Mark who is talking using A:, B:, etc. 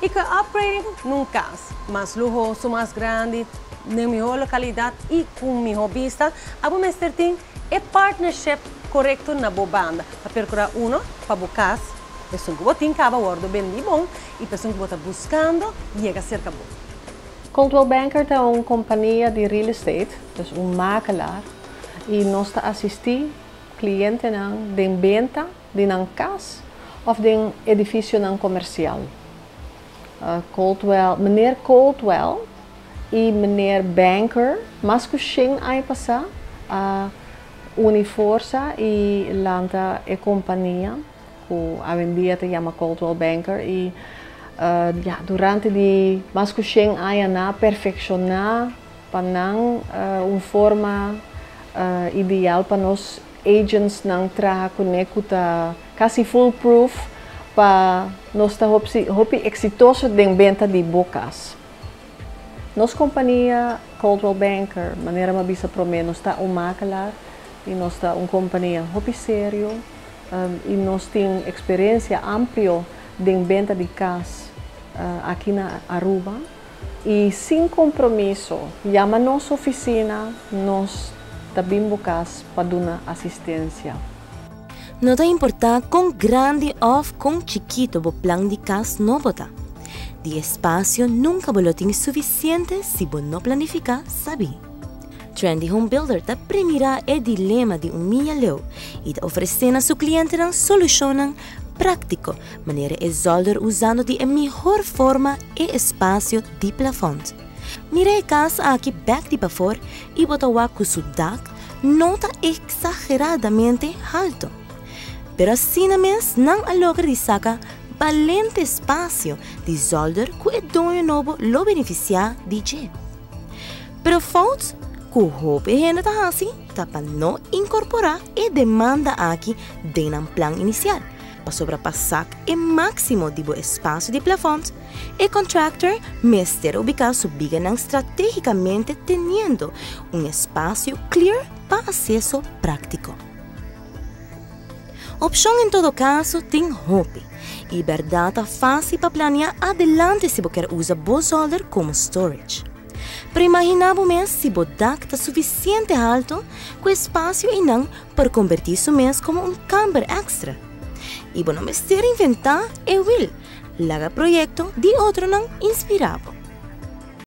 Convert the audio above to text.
A: Y cu upgrading na un cas mas luhoso, mas grandi, na miho localidad y cu miho bista, abo mester tin e partnership corecto na bo banda pa percura uno pa bo cas, esun cu bo tin caba wordo bendi bon y esun cu bo ta buscando yega cerca bo.
B: Coldwell Banker ta un compania di real estate, dus un makelaar, y nos ta asisti clientenan den benta di nan cas of di edificionan comercial. Coldwell, meneer Coldwell y meneer Banker, mas cu 100 aña pasa, a uni forsa y lanta e compania, cu awendia ta yama Coldwell Banker y ja, durante di mas cu 100 aña nan a perfecciona pa nan un forma ideal pa nos agents nan traha cune cu ta casi foolproof pa nos ta hopi, hopi exitoso den benta di bo cas. Nos compania Coldwell Banker, manera m'a bisa prome, nos ta un makelaar y nos ta un compania hopi serio y nos tin experiencia amplio den benta di cas aki na Aruba. Y sin compromiso, yama nos oficina, nos ta bin bo cas pa duna asistencia.
C: No ta importa con grandi of con chikito bo plan di cas nobo ta. Di espacio nunca bo lo tin suficiente si bo no planifica sabi. Trendy Home Builder ta premira e dilema di un miya leu y ta ofrece na su clientenan solucionnan practico, manera e zolder usando di e mihor forma e espacio di plafond. Mira e cas aki bek di pafor y bo ta wak cu su dak no ta exageradamente halto. Pero asina mes nan a logra di saca balente espacio di zolder cu e doño nobo lo beneficia di dje. Pero fout cu hopi hende ta hasi ta pa no incorpora e demanda aki den nan plan inicial. Pasobra pa saca e maximo di bo espacio di plafond, e contractor mester ubica su biganan strategicamente teniendo un espacio clear pa acceso practico. Opcion en todo caso tin hopi. Y berdad ta facil pa planea adelante si bo kier usa bo zolder como storage. Pero imagina bo mes si bo dak ta suficiente halto cu espacio einan pa converti su mes como un kamber extra. Y bo no mester inventa e wiel. Laga proyecto di otronan inspira bo.